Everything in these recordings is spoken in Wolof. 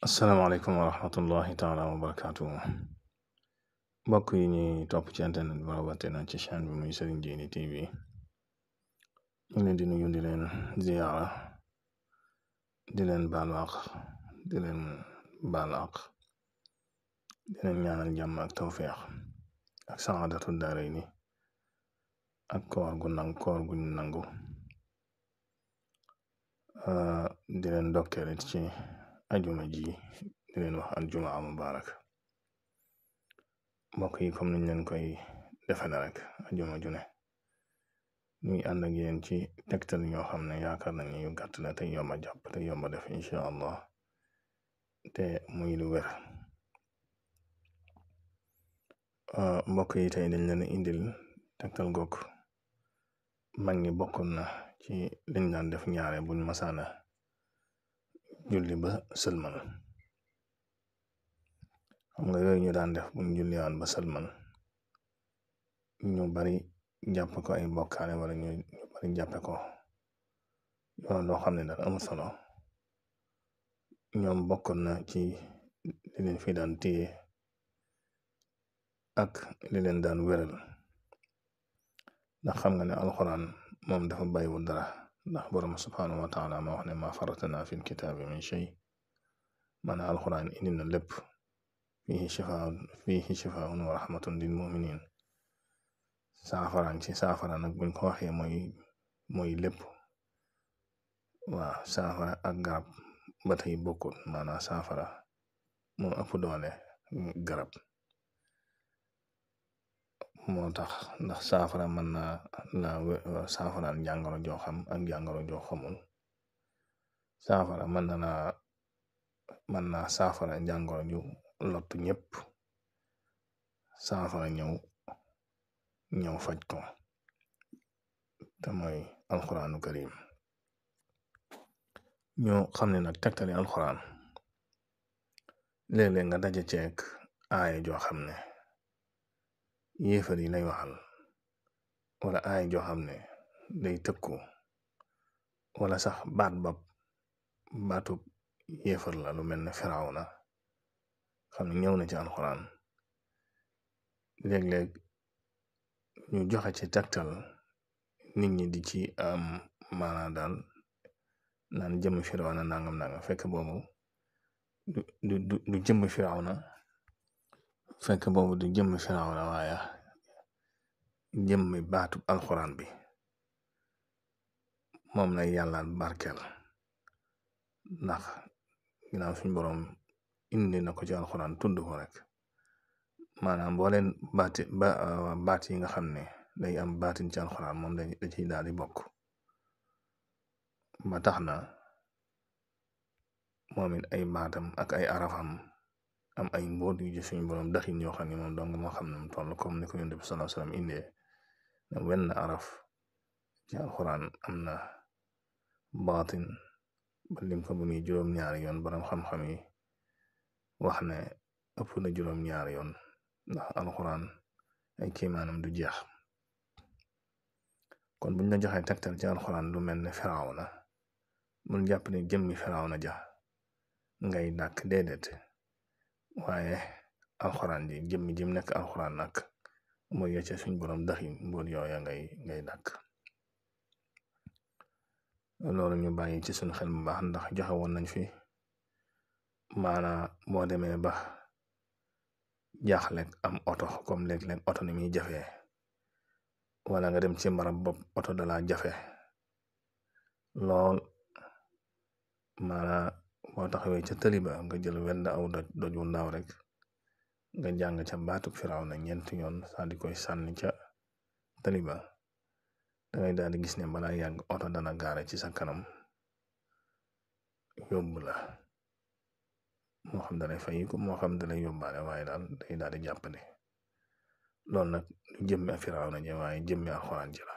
asalaamaaleykum wa rahmatullahi taala wa barakaatu mbokk yi ñuy topp ci internet bi rawatina ci chaîne bi muy Serigne Djily TV ñu leen di nuyu di leen ziyaara di leen baal àq di leen baal àq di leen ñaanal jàmm ak tawféex ak saadatu daarayni ak koor gu nangu di leen dokkeelit ci ajuma ji di leen wax aljumaa mubaarak mbokk yi comme niñ leen koy defale rek ajuma ju ne ñuy ànd ak yéen ci tegtal yoo xam ne yaakaar nañu yu gàtt la te yomba jàpp te yomba def incha allah te muy lu wér. mbokk yi tey dañ leen indil tegtal goog mag ñi bokkoon na ci liñ daan def ñaare buñ masaana julli ba sëlmal. xam nga yooyu ñu daan def buñ julliwaan ba sëlmal ñu bari jàpp ko ay bokkaale wala ñu bari jàppe ko yoon loo xam ne daal amul solo. ñoom bokkoon na ci li leen fi daan téye ak li leen daan wéral ndax xam nga ne alxuraan moom dafa bàyyiwul dara ndax borom subhanahu wa taala ma wax ne ma faratana fil kitaabi min shay maanaam alxuraan indi na lépp fiihi shifaa'un wa rahmatun lil mu'minin saafaraan ci saafara nag buñ ko waxee mooy lépp. waaw saafara ak garab ba tey bokkul maanaam saafara moo ëpp doole garab moo tax ndax saafara mën na la saafaraan jàngoro joo xam ak jàngoro joo xamul. saafara mën na saafara jàngoro ju lott ñëpp saafara ñëw faj ko te mooy alxuraanu karim. ñoo xam ne nag tegtali alxuraan léeg-léeg nga daje ceek aaya joo xam ne yéefar yi lay waxal wala aaya joo xam ne day tëkku wala sax baatu yéefar la lu mel ne Firawna xam ne ñëw na ci alxuraan. léeg-léeg ñu joxe ci tegtal nit ñi di ci am maanaa daal naan jëmm Firawna nangam fekk boobu du jëmm Firawna du jëmm Firawna waaye jëmmi baatu alxuraan bi moom lay yàlla barkeel ndax ginnaaw suñ boroom indi na ko ci alxuraan tudd ko rek maanaam booleen baat yi nga xam ne day am baatin ci alxuraan moom da ciy daal di bokk ba tax na moom it ay baatam ak ay arafam am ay mbóot yu ci suñ boroom daxin yoo xam ne moom dong moo xam ne mu toll comme ni ko Yonent bi sallallahu alayhi wasallam indee na wenn araf ci alxuraan am na baatin ba lim ko bu muy juróom-ñaari yoon borom xam-xam yi wax ne ëpp na juróom-ñaari yoon ndax alxuraan ay kiimaanam du jeex. kon buñ la joxee tegtal ci alxuraan lu mel ne Firawna mun jàpp ne jëmmi Firawna ja ngay dàkk déedéet waaye alxuraan ji jëmmi jëm nekk alxuraan nag mooy yecce suñ borom daxi mbool yooya ngay dàkk. loolu ñu bàyyi ci suñ xel bu baax ndax joxe woon nañ fi maanaa boo demee ba jaaxleeg am oto comme léeg-léeg oto ni muy jafee wala nga dem ci mbarab bopp oto dala jafe lool maanaa boo taxawee ca tëliba nga jël wenn aw doj wu ndaw rek nga jàng ca baatu Firawna ñeenti yoon saa di koy sànni ca tëliba dangay daal di gis ne balaa yàgg oto dana gaare ci sa kanam yóbbu la moo xam dalay fay ko moo xam dalay yóbbaale waaye daal day daal di jàppale. loolu nag du jëmmi a Firawna ji waaye jëmmi alxuraan ji la.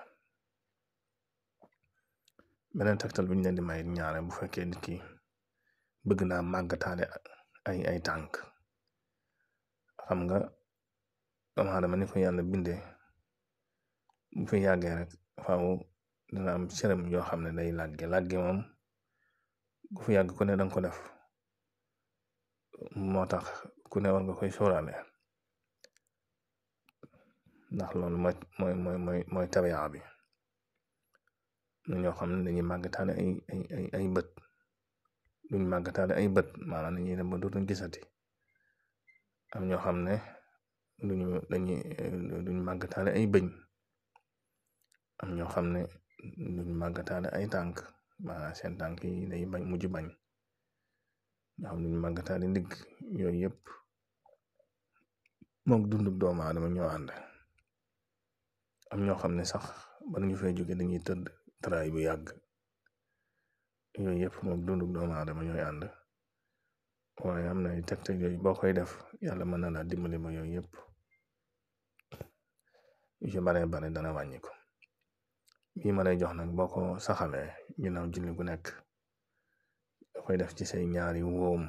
beneen tegtal bi ñu leen di may ñaare bu fekkee nit ki bëgg naa màggataale ay tànk xam nga doomu aadama ni ko yàlla bindee bu fi yàggee rek faaw dina am cëram yoo xam ne day làgge moom ku fi yàgg ko ne danga ko def moo tax ku ne war nga koy sóoraale ndax loolu mooy tabiya bi. na ñoo xam ne dañuy màggataale ay bët duñ màggataale ay bët maanaam dañuy dem ba dootuñ gisati. am ñoo xam ne duñ màggataale ay bëñ. am ñoo xam ne duñ màggataale ay tànk maanaam seen tànk yi day mujj bañ. ñoo xam ne duñ màggataale ndigg. yooyu yëpp mook dundub doomu aadama ñoo ànd. am ñoo xam ne sax ba ñu fay jóge dañuy tëdd tëraay bu yàgg. yooyu yëpp mook dundub doomu aadama ñooy ànd. waaye am na tegtal yooyu boo koy def yàlla mën na laa dimbali ba yooyu yëpp yu ci bare dana wàññi ko. bii ma lay jox nag boo ko saxalee ginnaaw julli gu nekk da koy def ci say ñaari wóom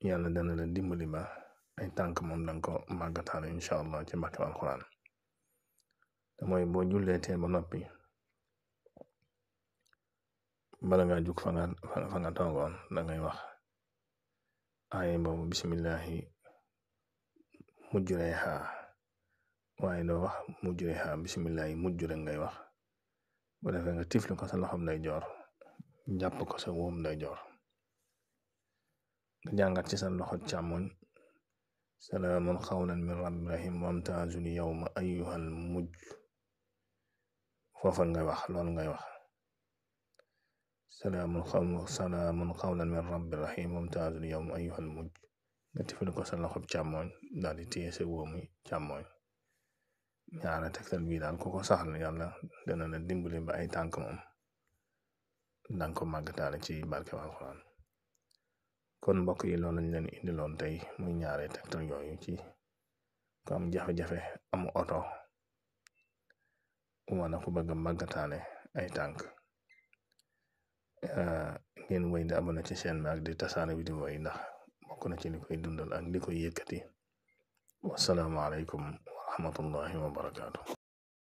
yàlla dana la dimbali ba ay tànk moom danga ko màggataale incha allah ci mbàkkeem alxuraan. te mooy boo jullee tee ba noppi bala ngaa jug fa nga toogoon dangay wax aaye boobu bismillahi mujjureexa, waaye doo wax mujjureexa bismillahi mujjure ngay wax. bu defee nga tifli ko sa loxoom ndeyjoor jàpp ko sa wóom ndeyjoor nga jàngat ci sa loxo càmmoñ salaamun xawlan min rabbi rahim wamtaazul yawma ayyuhal mujj. foofa ngay wax loolu ngay wax salaamun xawlan min rabbi rahim wamtaazul yawma ayyuhal mujj. nga tifli ko sa loxo càmmoñ daal di téye sa wóomi càmmoñ. ñaara tegtal bii daal ku ko saxal yàlla dana la dimbali ba ay tànk moom danga ko màggataale ci barke alxuraan. kon mbokk yi loolu lañ leen indiloon tey muy ñaare tegtal yooyu ci ko am jafe-jafe am oto wala ku bëgg a màggataale ay tànk. ngeen wéy di abonné ci chaîne bi ak di tasaare vidéo yi ndax bokk na ci li koy dundal ak li koy yëkkati. wassalaamu aleykum wa rahmatullahi wa barakaatu.